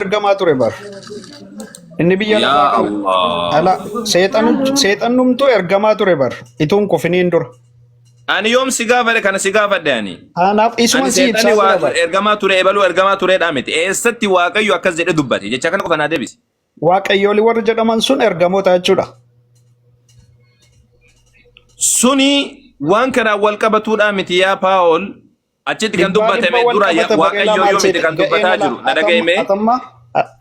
Ergamaa ture bar. Inni biyya Yaa lafaa kana Allah. ala seexannumtuu ergamaa ture bar. Ituun kufiniin dura. Ani yoom si gaafadhe kana si gaafadhe ani. Kanaaf isuman Ani si seexanni ibsaa waa jira bar. ergamaa ture ebaluu ergamaa tureedhaa miti. Eessatti Waaqayyo akkas jedhe dubbate jecha kana qofa naa deebisi. Waaqayyoolii warri jedhaman sun ergamoota jechuudha. Suni waan kanaan wal qabatuudhaa miti yaa Paawol. Achitti kan Dhibbaa dhibba dubbatame wal dura qabata bareelaa Waaqayyo maal iyyuu miti seete kan ga'een dubbataa ala jiru. Na atamma dhaga'ime. atamma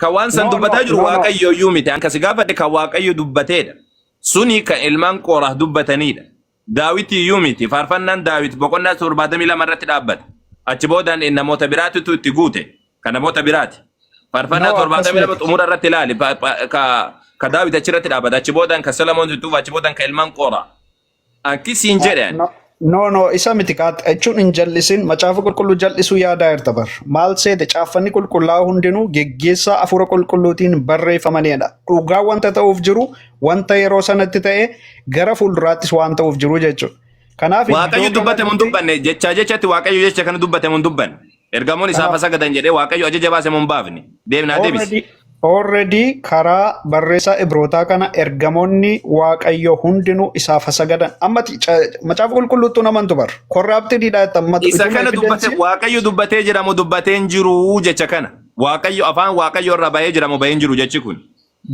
Kan waan san no no dubbataa jiru no no Waaqayyo iyyuu miti. An kasi gaafadhe kan Waaqayyo dubbateedha. Suni kan ilmaan Qoorah dubbatanidha. Daawit iyyuu miti. Faarfannaan Daawit boqonnaa 72 irratti dhaabbata. Achi boodaan namoota biraatitu itti guute. Kan namoota biraati. Faarfannaa no akkas 72 miti. xumura irratti ilaali. Ka Daawit achirratti dhaabbata. Achi boodaan kan Solomoon itti dhufa. Achi boodaan kan ilmaan Qoorah. Akkisiin jedhe ani. No, no, no, isa miti kaat jechuun hin jal'isin macaafa qulqulluu jal'isuu yaadaa jirta bar. Maal seete caaffanni qulqullaa'aa hundinuu geggeessaa hafuura qulqulluutiin barreeffamanidha. Dhugaa wanta ta'uuf jiru, wanta yeroo sanatti ta'e gara fuulduraattis waan ta'uuf jiru jechuudha. Kanaaf iddoo Waaqayyo dubbate mun kanatti dubbanne jechaa jechatti Waaqayyo jecha kana dubbate mun dubbanne. Ergamoon isaaf kanaaf sagadan jedhee Waaqayyo ajaja baase mun baafne. Deemnaa deebisi. already karaa barreessaa Ibrootaa kana ergamoonni Waaqayyo hundinuu isaaf haa sagadan. Amma macaafa qulqulluuttuu namantu bar. Corrupted-dha jetta ammatu Isa ituma kana dubbate evidence Waaqayyo dubbatee jira moo dubbatee hin jiru jecha kana. Waaqayyo afaan Waaqayyo irraa bahee jira moo bahee hin jiru jechi kun.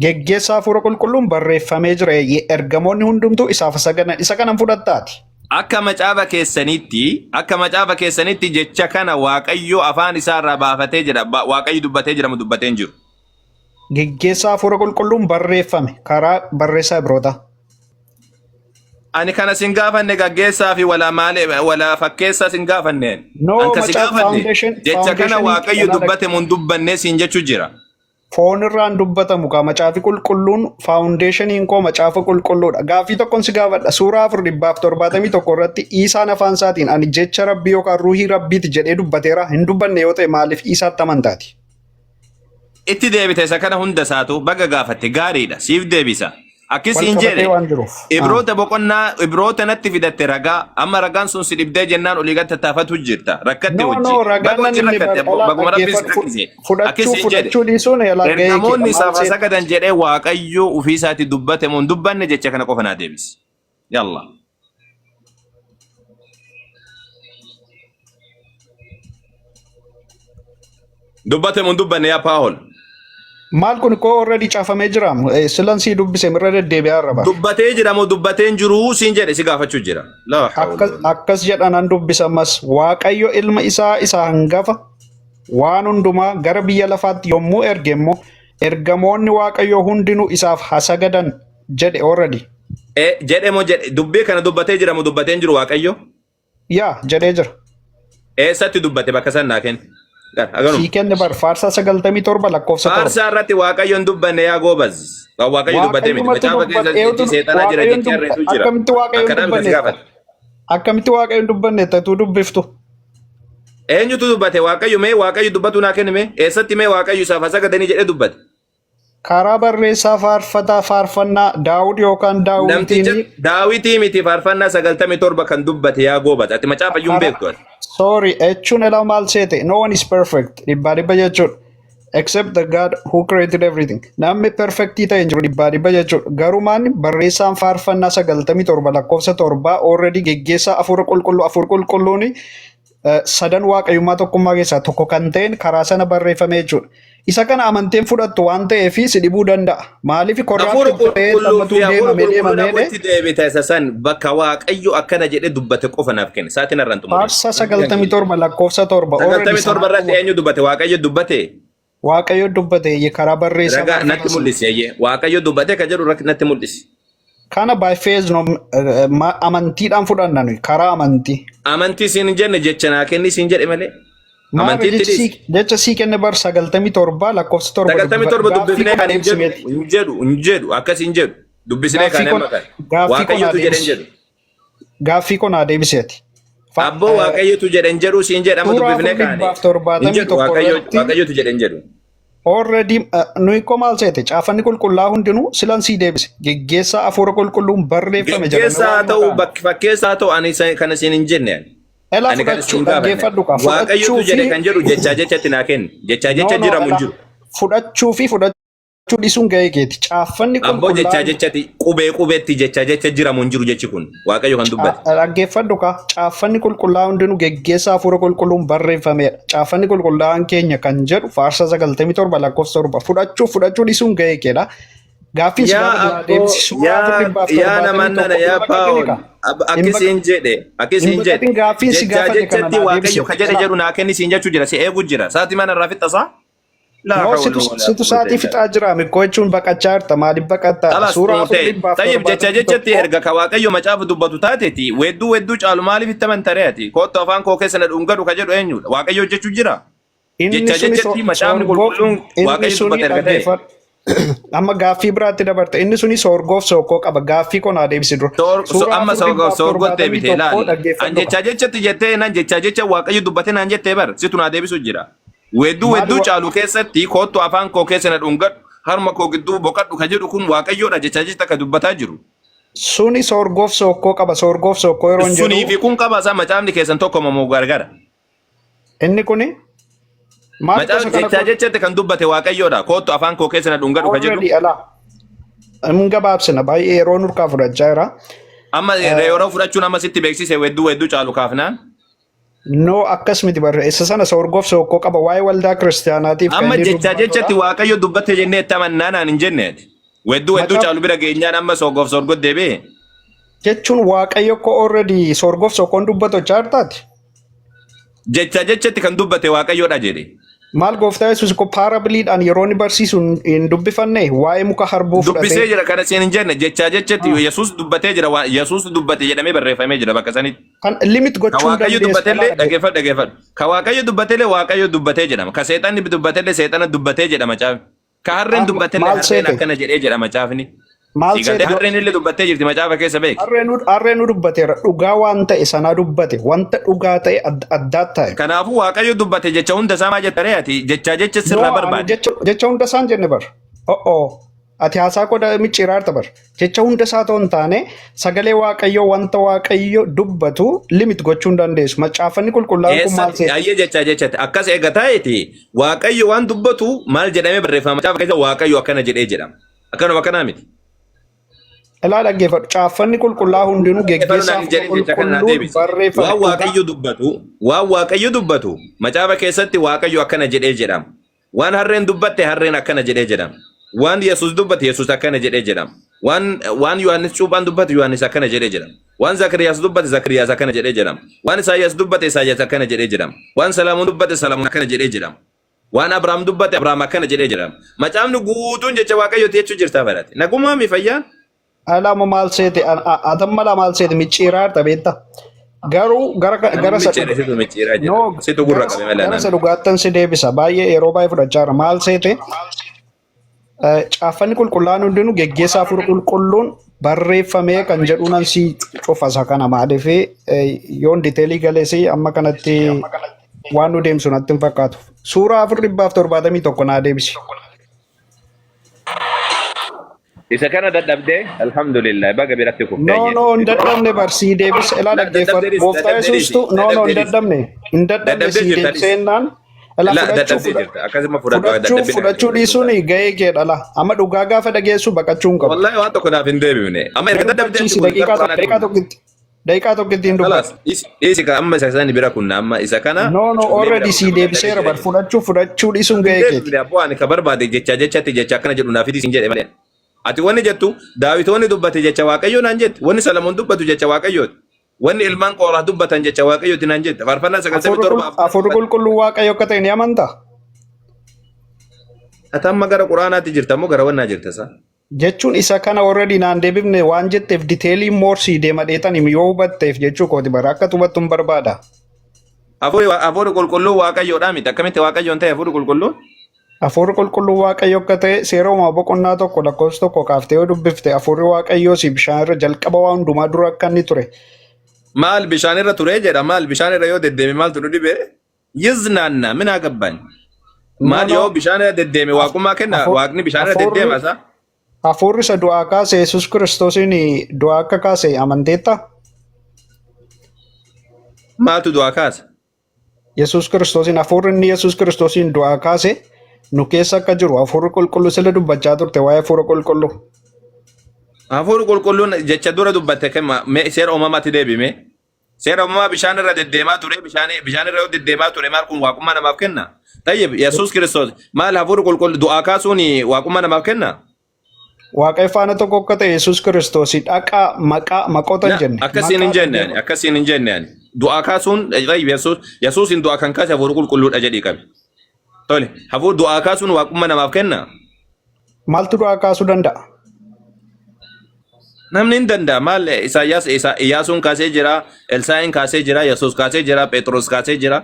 Geggeessaa hafuura qulqulluun barreeffamee jira. Ergamoonni hundumtuu isaaf haa sagadan. Isa kanan fudhattaati. Akka macaafa keessanitti jecha kana Waaqayyo afaan isaa irraa baafatee jira. Waaqayyo dubbatee jira moo dubbatee hin jiru. Geggeessaa hafuura qulqulluun barreeffame karaa barreessaa Ibrootaa. Ani kana sin gaafanne gaggeessaa fi wala maali wala fakkeessaa sin gaafanne. No An ka si macaafa gaafanne foundation jecha kana foundation Waaqayyo dubbate moo hin dubbanne siin jechuu jira. Foon irraan dubbatamu kaa macaafi qulqulluun foundationiin koo macaafa qulqulluudha. Gaaffii tokkon si gaafadha. Suuraa 471 irratti Iisaan afaan isaatiin ani jecha rabbii yookaan ruuhii rabbiiti jedhee dubbateera. Hin dubbanne yoo ta'e maaliif Iisaatti amantaati? Itti deebite isa kana hunda isaatu baga gaafatte gaariidha siif deebisa. Wal Akkasiin qabatee jedhe waan jiruuf. Ibroota boqonnaa Ibroota natti fidatte ragaa amma ragaan sun si dhibdee jennaan olii gad tattaafatu jirta rakkatte No, hojii no, ragaan baga nan hojii inni rakkatte bar baguma rabbiin si dhaggeeffadhu rakkise fudhachuu akkasiin jedhe fudhachuu dhiisuun elaa gahee keedha. ergamoonni Maal isaaf seeta? sagadan jedhee Waaqayyo ofii isaatti dubbate moo hin dubbanne jecha kana qofa naa deebisi. Yalla. Dubbate moo hin dubbanne yaa Paawol? Maal kun koo already caafamee jira. Silan sii dubbise irra deddeebi'aa irra bar. Dubbatee jira moo dubbatee hin jiruu siin jedhe si gaafachuu jira. Laa hawla Akkas wala. akkas jedhanan dubbisa ammas Waaqayyo ilma isaa isa hangafa waan hundumaa gara biyya lafaatti yommuu erge immoo ergamoonni Waaqayyoo hundinuu isaaf haa sagadan jedhe already. Jedhe moo jedhe dubbii kana dubbatee jira moo dubbatee hin jiru Waaqayyo? Yaa jedhee jira. Eessatti dubbate bakka san naa kenni. Gar, Aganuma. Sii kenne bar faarsaa 97 lakkoofsa 7. Faarsaa irratti Waaqayyo hin dubbanne yaa goobaz. Kan Waaqayyo dubbatee miti. Waaqayyumatu Macaafa dubbate keessa eenyutu jechi seexanaa jira Waaqayyoon jechi harreetu jira. akkamitti Waaqayyoon Akkanaa miti si dubbanne gaafate. akkamitti Waaqayyoon dubbanne tatuu dubbiftu. Eenyutu dubbate Waaqayyo mee Waaqayyo dubbatu naa kenni mee eessatti mee Waaqayyo isaaf haa sagadanii jedhee dubbate. Karaa barreessaa faarfataa faarfannaa Daawud yookaan Namticha Daawwitiin Daawitii miti faarfannaa 97 kan dubbate yaa goobaz. Ati macaafa iyyuu hin karaa beektu ati. sorry jechuun elaa maal seete no one is perfect dhibbaa dhibba jechuudha. Except the God who created everything. Namni perfectii ta'e hin jiru dhibbaa dhibba jechuudha. Garumaan barreessaan faarfannaa 97 lakkoofsa 7 already geggeessaa hafuura qulqulluu hafuura qulqulluun sadan waaqayyummaa tokkummaa keessaa tokko kan ta'een karaa sana barreeffame jechuudha. Isa kana amanteen fudhattu waan ta'eef si dhibuu danda'a. Maaliif Hafuura corrupted ta'ee qulqulluu lammatuu fi hafuura deemamee qulqulluu deemamee dhabuutti deebita isa san bakka Waaqayyo akkana jedhee dubbate qofa naaf kenne. Saatiin har'aan xumureen. Faarsaa 97 lakkoofsa 7 already 97 sanaa irratti eenyu dubbate? Waaqayyo dubbate. Waaqayyo dubbate karaa barreessaa Ragaa natti faarfannaa sana. mul'isi eeyyee. Waaqayyo dubbate kan jedhu natti mul'isi. Kana by faith no, amantiidhaan fudhanna nuyi karaa amantii. Amantii siin hin jenne jecha naa kenni siin jedhe malee. Maarra Amantiitti jecha dhiisi. sii jecha sii kenne bar 97 lakkoofsa 7 97 gaaffii dubbifnee koo kan hin jedhu deebisimeeti. hin jedhu hin jedhu akkas hin jedhu dubbisnee Gaaffii kan koo amma kan gaaffii koo naa Waaqayyotu jedhe hin deebisi. jedhu. Gaaffii koo naa deebiseeti. Abboo Waaqayyotu jedhe hin jedhu siin jedhama Suuraa dubbifnee afur kaane. dhibbaaf Hin torbaatamii jedhu tokko Waaqayyo irratti Waaqayyotu jedhe hin jedhu. already nuyi koo maal seete caafanni qulqullaa hundinuu silan sii deebise geggeessaa hafuura qulqulluun barreeffame jedhame Geggeessaa haa waan ta'u maqaan. bakki fakkeessaa haa ta'u ani kana siin hin jenne ani. Elaa Ani kana fudhachuu siin gaafanne. dhaggeeffadhu kaa Waaqayyotu fudhachuu jedhe fi kan jedhu jechaa jechatti naa kenni. Jechaa no jecha no jiramu hin elaa jiru. Fudhachuu fi fudhachuu dhiisuun gahee keeti. Caaffanni Abboo, jechaa qulqullaa'aan jechatti, qubee qubeetti jecha jecha jiramu hin jiru jechi kun. Waaqayyo kan dubbate. Dhaggeeffadhu kaa, caaffanni qulqullaa'aa hundinuu geggeessaa hafuura qulqulluun barreeffamedha. Caaffanni qulqullaa'aan keenya kan jedhu Faarsaa 97 lakkoofsa 7. Fudhachuu fudhachuu dhiisuun gahee keedha. Gaaffiin si Yaa gaafate naa abboo, deebisi. Suuraa 4 yaa dhibbaaf yaa torbaatamii namaan nana tokko yaa hin baqatini Paawul kaa. Hin akkisiin jedhe Hin akkisiin jedhe baqatin, gaaffiin si jechaa gaafate kana jechatti naa Waaqayyo deebisi. ka jedhe Ilaa. jedhu naa kenni siin jechuu jira, si eegu jira, sa'aatii mana irraa fixxasaa. Laa No, hawla situ walaa situ quwwata sa'aatii illaa fixaa jira. Mikkoo jechuun baqachaa jirta. Maaliif baqatta? Khalas Suuraa 4 xumurtee. dhibbaaf Tayyib, jecha torbaatamii jechatti tokko erga ka Waaqayyo macaafa dubbatu taateeti, weedduu weedduu caalu maaliif itti amantaree ati? Koottu afaan koo keessa na dhungadu ka jedhu eenyudha? Waaqayyo hojjechuu jira. Inni Jecha suni jechatti macaafni soorgoof qulqulluun inni Waaqayyo suni dubbate erga ta'e. dhaggeeffadhu. Amma gaaffii biraatti dabarte. Inni suni soorgoof sookoo qaba. Gaaffii koo naa deebisi dura. Suuraa Amma 4 dhibbaaf soorgotti torbaatamii deebite tokko ilaali. An dhaggeeffadhu jecha kaa. jechatti jettee nan jecha jecha Waaqayyo dubbate naan jettee bar situ naa deebisu jira. Weedduu Maal weedduu caalu keessatti koottu afaan koo keessa na dhungadhu, harma koo gidduu boqadhu ka jedhu kun Waaqayyoodha jecha jecha ka dubbataa jiru. Suni soorgoof sookkoo qaba. Soorgoof sookkoo yeroon Sunii jedhu fi kun qaba isaa macaafni keessan tokko moo gargara? Inni kuni maal Macaafa gosa kana jechaa kun jechatti kan dubbate Waaqayyoodha. Koottu afaan koo keessa na dhungadhu ka jedhu. Already alaa. Hin gabaabsina, baay'ee yeroo nurkaa fudhachaa jira. Amma yeroo fudhachuun amma sitti beeksise, weedduu weedduu caalu kaafnaan. No, akkas miti, barreessa sana soorgoof sookkoo qaba, waa'ee waldaa kiristaanaatiif kan Amma inni jechaa jechatti dubbatudha. Waaqayyo dubbate jennee itti amannaa naan hin jenneeti. Weedduu weedduu Macaaf caalu bira geenyaan amma soorgoof soorgoo deebi'e. Jechuun Waaqayyo koo already soorgoof sookkoon dubbatu jechaa jirtaati. Jecha jechatti kan dubbate Waaqayyoodha jedhe. Maal, gooftaa Yesuus ko paarabiliidhaan yeroo inni barsiisu hin dubbifanne, waa'ee muka harbuu Dubbisee fudhatee. jira kana siin hin jenne, jechaa jechatti Yesuus dubbatee jira, Yesuus dubbate jedhamee barreeffamee jira bakka sanitti. Kan limit Ka gochuu hin Waaqayyo dandeessu dubbatellee kanaa dhaggeeffadhu. Dhaggeeffadhu, dhaggeeffadhu. Ka Waaqayyo dubbatellee Waaqayyo dubbatee jedhama. Ka seexanni dubbatellee seexana dubbatee jedhama caafni. Ka harreen dubbatellee Maal harreen seete? akkana jedhee jedha macaafni. Maal Si galtee seete? harreen illee dubbattee jirti macaafa keessa, beeki. Harreen nu dubbateera. Dhugaa waan ta'e sanaa dubbate. Wanta dhugaa ta'e addaa ta'e. Kanaafuu Waaqayyo dubbate jecha hunda isaa maa jetta ree ati? Jecha jecha No, sirraa ani barbaade. jecha hunda isaan jenne bar. O'oo. Ati haasaa qoda micciiraarta bar. Jecha hunda isaa otoo hin taane, sagalee Waaqayyoo, wanta Waaqayyo dubbatu limit gochuu hin dandeessu. Macaafanni qulqullaa'aan kun maal Eessatti seete? ayyee jecha jechatti akkas eega taa'eeti, Waaqayyo waan dubbatu maal jedhamee barreeffama macaafa keessa? Waaqayyo akkana jedhee jedhama. Akkanuma akkanaa miti. Ilaa, dhaggeeffadhu. Caaffanni qulqullaa'aa hundinuu Dhaggeeffadhu geggeessaa naan hin hafuura jedhin, jecha kana naa qulqulluun deebisi. barreeffame. Waan Dhugaa Waaqayyo dubbatu, waan Waaqayyo dubbatu macaafa keessatti Waaqayyo akkana jedhee jedhama. Waan harreen dubbatte harreen akkana jedhee jedhama. Waan Yesuus dubbate Yesuus akkana jedhee jedhama. Waan Yohaannis cuuphaan dubbate Yohaannis akkana jedhee jedhama. Waan Zakariyaas dubbate Zakariyaas akkana jedhee jedhama. Waan Isaayyaas dubbate Isaayyaas akkana jedhee jedhama. Waan Salamuun dubbate Salamuun akkana jedhee jedhama. Waan Abrahaam dubbate Abrahaam akkana jedhee jedhama. Macaafni guutuun jecha Waaqayyooti jechuu jirtaa barate. Nagumaa mi fayyaan? Alaama maal seete? Atamma maal seete? Micciiraarta beekta. Garuu gara Namni gara isa micciire situ micciiraa jira. No, Situ gurra gara qabe malee gara anaan isa miti. dhugaattan si deebisa. Baay'ee yeroo baay'ee fudhachaa jira. Maal seete? Caaffanni qulqullaa'aan hundinuu geggeessaa hafuura qulqulluun barreeffamee kan jedhu nan si cufa isa kana, maaliif yoon detail galees amma kanatti waan nu deemsu natti hin fakkaatu. Suuraa 4 dhibbaaf 71 naa deebisi. Isa kana dadhabdee, alhamdulillah, baga biratti kuftee No, no, hin dadhabne bar, sii deebise, ilaa, dhaggeeffadhu. Gooftaa Yesuustu, no, no, hin dadhabne. Hin dadhabne, Dadhabdee sii jirta. deebisee ilaa La fudhachuu dadhabdee jirta. Akkasuma fudhadhu fudhachuu dadhabina. Fudhachuu dhiisuun gahee kee dhala. Amma dhugaa gaafa dhageessu baqachuu hin qabdu. Wallahi waan tokko naaf hin deebifne. Amma erga dadhabdee Dubbachiisi, daqiiqaa tokkitti hin dubbatu. Kalaas, dhiisi ka, amma isa sani bira kunna, amma isa kana. No, no, cufnee bira already sii kunna. deebiseera bar, fudhachuu dhiisuun gahee keeti. Deebifne abboo, ani ka barbaade jecha jechatti, jecha akkana jedhu naaf siin jedhe malee. Ati wanni jettu Daawitoonni dubbate jecha Waaqayyoo naan jette. Wanni Salamoon dubbatu jecha Waaqayyooti. Wanni ilmaan Qooraa dubbatan jecha Waaqayyooti naan jette. Faarfannaa 97 Hafuurri qulqulluu Waaqayyo akka ta'e ni amantaa? Ati amma gara Quraanaatti jirta moo gara wannaa jirta isaa? Jechuun isa kana already naan deebifne waan jetteef, detail more sii deema dheetan yoo hubatteef jechuu kooti bara, akka hubattu hin barbaada. Hafuurri qulqulluu Waaqayyoodhaa miti. Akkamitti Waaqayyoon ta'e hafuurri qulqulluun? Hafuurri qulqulluu Waaqayyo akka ta'e Seera Uumamaa boqonnaa 1 lakkoofsa 1 kaaftee yoo dubbifte, hafuurri Waaqayyoo si bishaan irra jalqaba waan hundumaa dura akka inni ture. Maal bishaan irra ture jedha? Maal bishaan irra yoo deddeeme maaltu nu dhibe? Yiznaanna min agabbaan. No, Maal no. yoo bishaan irra deddeeme waaqummaa kenna? Waaqni bishaan irra deddeema isaa? Hafuurri isa du'aa kaase Yesuus Kiristoosiin du'aa akka kaase amanteetta? Maaltu du'aa kaasa? Yesuus Kiristoosiin, hafuurri inni Yesuus Kiristoosiin du'aa kaase Nu keessa akka jiru hafuurri qulqulluu sila dubbachaa turte waa'ee hafuura qulqulluu. Hafuurri qulqulluun jecha dura dubbatte kenna mee seera uumamaatti deebime. Seera uumamaa bishaan irra deddeemaa ture bishaan bishaan irra yoo deddeemaa ture maal kun waaqummaa namaaf kenna? Tayyib Yesuus Kiristoos maal hafuurri qulqulluu du'aa kaasuun waaqummaa namaaf kenna? Waaqayyo faana tokko akka ta'e Yesuus Kiristoos dhaqaa maqaa maqoota hin Na jenne. akkasiin hin Maqaa jenne ani akkasiin hin jenne ani du'aa kaasuun tayyib Yesuus Yesuusin du'aa kan kaase hafuura qulqulluudha jedhii qabi. Tole hafuur du'aa kaasuun waaqummaa namaaf kenna? Maaltu du'aa kaasuu danda'a? Namni hin danda'a. Maal Isaayyaas Isa Iyyaasuun kaasee jira, Elsaa'iin kaasee jira, Yesuus kaasee jira, Phexros kaasee jira.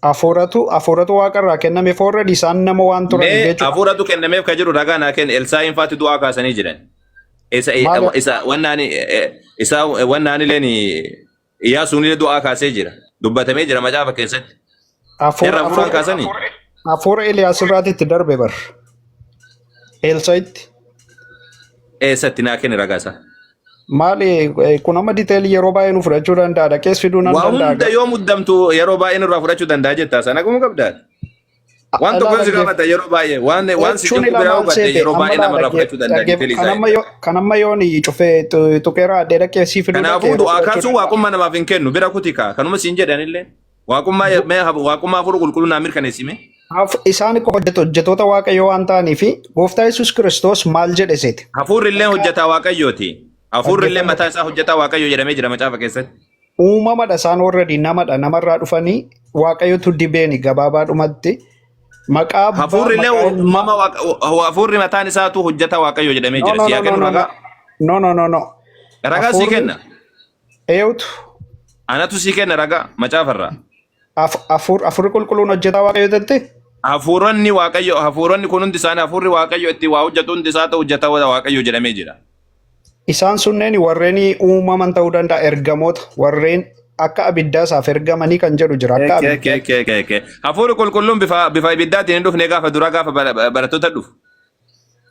Hafuuratu hafuuratu waaqarraa kenname already isaan nama waan turaniif Mee jechuudha. hafuuratu kennameef ka jiru ragaa naa kenne Elsaa'iin faatti du'aa kaasanii jiran. Isa Maal isa wannaani isa wannaani leen Iyyaasuun illee du'aa kaasee jira. Dubbatamee jira macaafa keessatti. hafuura Jarra hafuuraan hafuura kaasanii. hafuura Eliyaas irraati itti darbe bar. Elsaa'itti. Eessatti naa kenni ragaa isaa. Maali kun amma detail yeroo baay'ee nu fudhachuu danda'a. Dhaqees fiduu nan Waa danda'a. hunda yoo muddamtu yeroo baay'ee nurraa fudhachuu danda'a jettaa sana akkuma qabdaati. Waan tokko si gaafata yeroo baay'ee waan waan si Jechuun cinqu biraa ilaa maal hubatte seete yeroo amma baay'ee laa namarraa fudhachuu danda'a detail kan isaa. amma yoo kan amma yoon cufee tuqeera addee dhaqee sii fiduu dhaqee Kanaafuu yeroo du'aa fudhachuu kaasuun danda'a. waaqummaa namaaf hin kennu bira kuti kaa kanuma siin jedhanillee waaqummaa mee waaqummaa hafuura qulqulluu naa mirkaneessime. Isaan hojjettoota Waaqayyoo waan ta'aniif gooftaa Yesuus Kiristoos maal jedhe seete? Hafuurri illee hojjetaa waaqayyooti. Hafuurri illee Dhaggeeffadhu. mataa isaa hojjetaa waaqayyoo jedhamee jira macaafa keessatti. Uumamadha isaan already namadha namarraa dhufanii Waaqayyotu dibeeni gabaabaadhumatti maqaa abbaa Hafuurri illee maqaa ilmaa uumama hafuurri mataan isaatu hojjetaa waaqayyoo jedhamee no jira. no Si haa no no kennu no no ragaa. no no no no Ragaa sii hafuurri kenna. eenyutu Anatu sii kenna ragaa macaafarraa. Hafuurri qulqulluun hojjetaa Waaqayyoo jette Hafuuronni waaqayyo hafuuronni kun hundi isaanii hafuurri waaqayyo itti waa hojjetu hundi isaa ta'u hojjetaa waaqayyo jedhamee jira. Isaan sunneen warreen uumaman ta'uu danda'a ergamoota warreen akka abiddaa isaaf ergamanii kan jedhu jira akka abiddaa. Hafuurri qulqulluun bifa bifa ibiddaatiin hin dhufne gaafa duraa gaafa barattoota dhufu.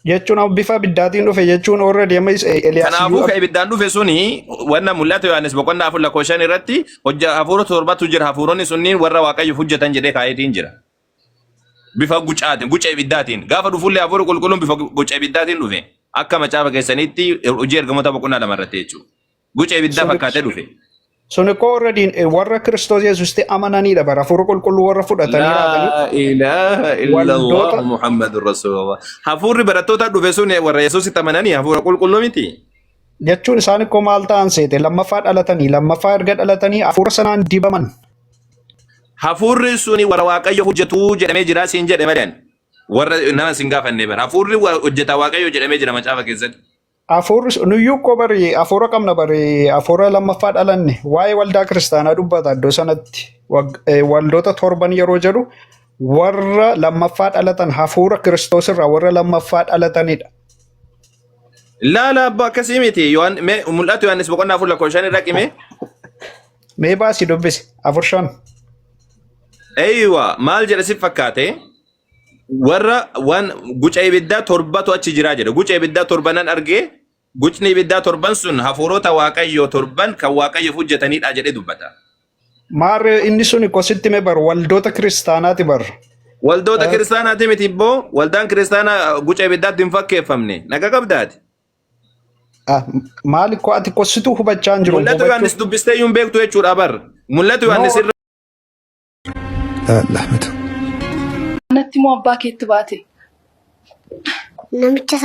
Jechuun amma bifa abiddaatiin dhufe jechuun already amma Eliyaas Kanaafuu iyyuu ka ibiddaan dhufe suni wanna mul'ata Yohaannis boqonnaa 4 lakkoofsa 5 irratti hojja hafuura torbatu jira hafuuronni sunniin warra waaqayyoof hojjetan jedhee kaayetiin jira. Bifa gucaatiin guca ibiddaatiin gaafa dhufullee hafuurri qulqulluun bifa guca ibiddaatiin dhufe akka macaafa keessanitti hojii ergamoota boqonnaa 2 irratti jechuudha. Guca ibiddaa sun fakkaatee dhufe. Sun ikkoo already warra Kiristoos Yesuusitti amananiidha bara hafuura qulqulluu warra fudhatanii raatanii Laa ilaaha illallah waldoota Muhammadur Rasulullah. Hafuurri barattoota dhufe sun warra Yesuusitti amananii hafuura qulqulluu miti. Jechuun isaan ikkoo maal ta'an seete lammaffaa dhalatanii lammaffaa erga dhalatanii hafuura sanaan dibaman. Hafuurri suni warra Waaqayyo hojjetu jedhamee jira siin jedhe malee. Warra nama sin gaafanne bara. Hafuurri hojjetaa Waaqayyo jedhamee jira macaafa keessatti. Hafuurri nuyyuu ikkoo bari hafuura qabna bari hafuura lammaffaa dhalanne waa'ee waldaa kiristaanaa dubbata iddoo sanatti waldoota torban yeroo jedhu warra lammaffaa dhalatan hafuura Kiristoos irraa warra lammaffaa dhalatanidha. Laala abbaa akkasii miti. Yohaan mee mul'atu Yohaannis boqonnaa 4 lakkoofsa 5 irra qime. Mee baasii dubbisi 4 5. Eeywa maal jedha si fakkaate? Warra waan guca ibiddaa torbatu achi jiraa jedha. Guca ibiddaa torbanan argee gucni ibiddaa torban sun hafuurota waaqayyoo torban kan waaqayyoof hojjetanidha jedhee dubbata. Maarree inni sun kositti mee bar waldoota kiristaanaati bar. Waldoota kiristaanaati miti ibboo waldaan kiristaanaa guca ibiddaatti hin fakkeeffamne naga qabdaati. Maali ko ati kosituu hubachaa hin jiru Mul'atu hubachuu. Yohaannis dubbistee iyyuu hin beektu jechuudha bar. Mul'atu Yohaannis No irra لحمته Natti moo abbaa keetti baate? Namicha